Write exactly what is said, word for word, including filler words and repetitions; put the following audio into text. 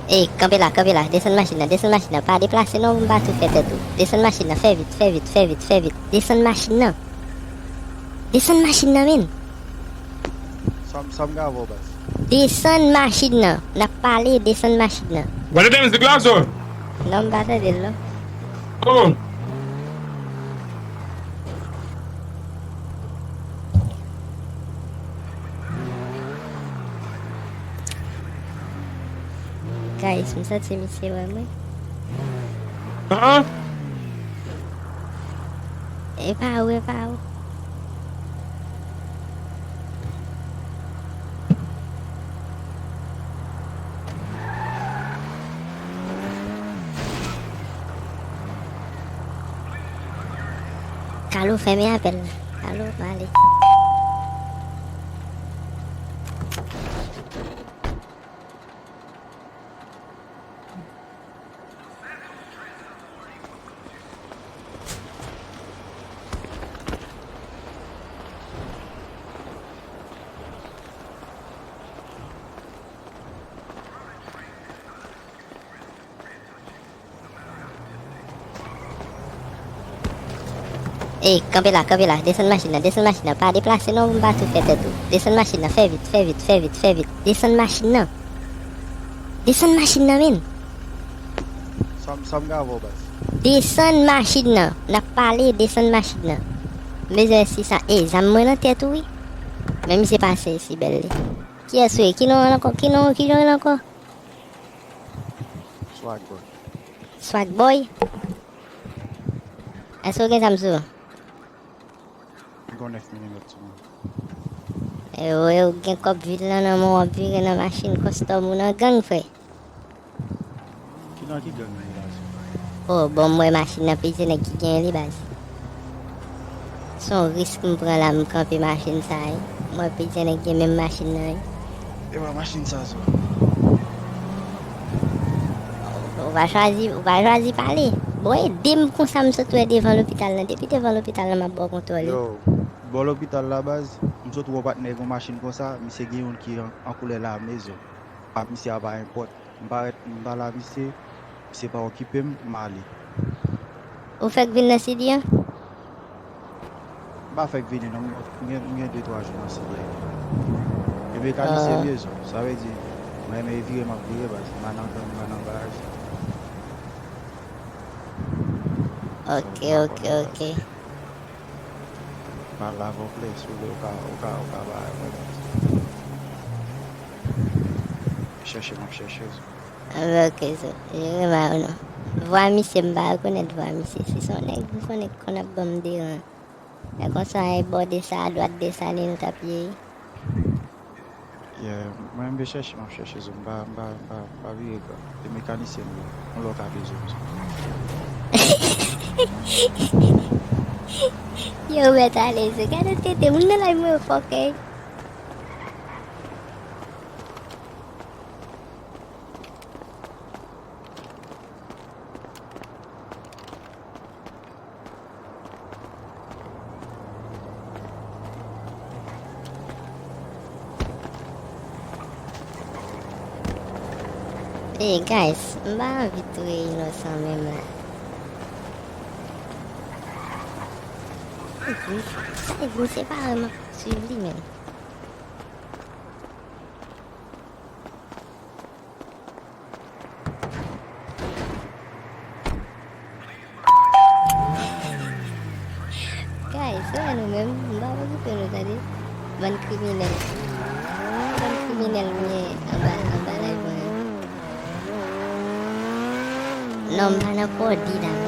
Ey, kanpe la, kanpe la. Desann machin nan, desann machin nan. Pa deplase non, pou m pa tou fè tèt ou. Desann machin nan, fè vit, fè vit, fè vit, fè vit. Desann machin nan. Desann machin nan, men. Sa m, sa m gen avè w, baz? Desann machin nan. N ap pale, desann machin nan. What the damn is the glass door? Non, m pa tande l, non. Oh. Guys, m santi misye wè mwen. An? E pa ou, e pa ou. Kalo, fèmen apèl la. Kalo, m ale. Ey, kanpe la, kanpe la. Desann machin nan, desann machin nan. Pa deplase non, pou m pa tou fè tèt ou. Desann machin nan, fè vit, fè vit, fè vit, fè vit. Desann machin nan. Desann machin nan, men. Sa m, sa m gen avè w, baz? Desann machin nan. N ap pale, desann machin nan. M bezwen sis san. Ey, zam mwen nan tèt ou, wi. Men misye pase isi, bèl li. Kiyès ou ye? Ki non l ankò? Ki non, ki non l ankò? Swag Boy. Swag Boy? Èske w gen zam sou ou? M gon nèf milimèt sou mwen. E, e, ou gen kòb vil lan nan men w, w ap vire nan machin kòstòm ou nan gang, frè. Ki nan ki gang ou ye, baz? Oh, bon, m wè machin nan plizyè nèg ki genyen li, baz. Se yon risk m pran la, m kanpe machin sa a, wi. M wè plizyè nèg gen menm machin nan, wi. E pa machin sa, sa. Ou pa chwazi, ou pa chwazi pale. Bon, ede m konsa m sot wè devan lopital lan. Depi devan lopital lan, m ap ba w kontwòl li. Yo, bò lopital la, baz, m sot wè yon patnè gen yon machin konsa, misye gen youn ki an, an koulè lame zo. Ak misye a pa enpòt. M parèt, m pale a misye, misye pa okipe m, m ale. Ou fèk vin nan Sidi an? M pa fèk vini non, m gen, m gen de twa jou nan Sidi an. E mekanisyen m ye zo, sa vle di, mwen menm vire m ap vire baz, m pa nan gang, m pa nan bagay sa. Ok, ok, ok. M al avè w plè, si w vle, ou ka, ou ka, ou ka bay mwen baz. Chèche m ap chèche zo. Ah, ok, so, je remake non. Vwa misye, m pa rekonèt vwa misye. Si se yon nèg m konnen ki konn ap ban m deran. E konsa, e bò Desa, dwat Desalin, l t ap ye. Yeah, mwen, m vle chèche, m ap chèche zo. M pa, m pa, m pa, m pa vire gran. E mekanisyen m ye. Yon lè w ka bezwen m zo. Yo, mèt ale zo. Gade tete, moun nan la, mwen fòkè. Hey guys, m pa anvi touye inosan menm la. Sa vin, sa vin, se pa vreman swiv li menm. Guys, se wè nou menm, m pa okipe nou tande. Bann kriminèl. Bann kriminèl mwen anba, anba live mwen. Non, m pa nan kòdi la, m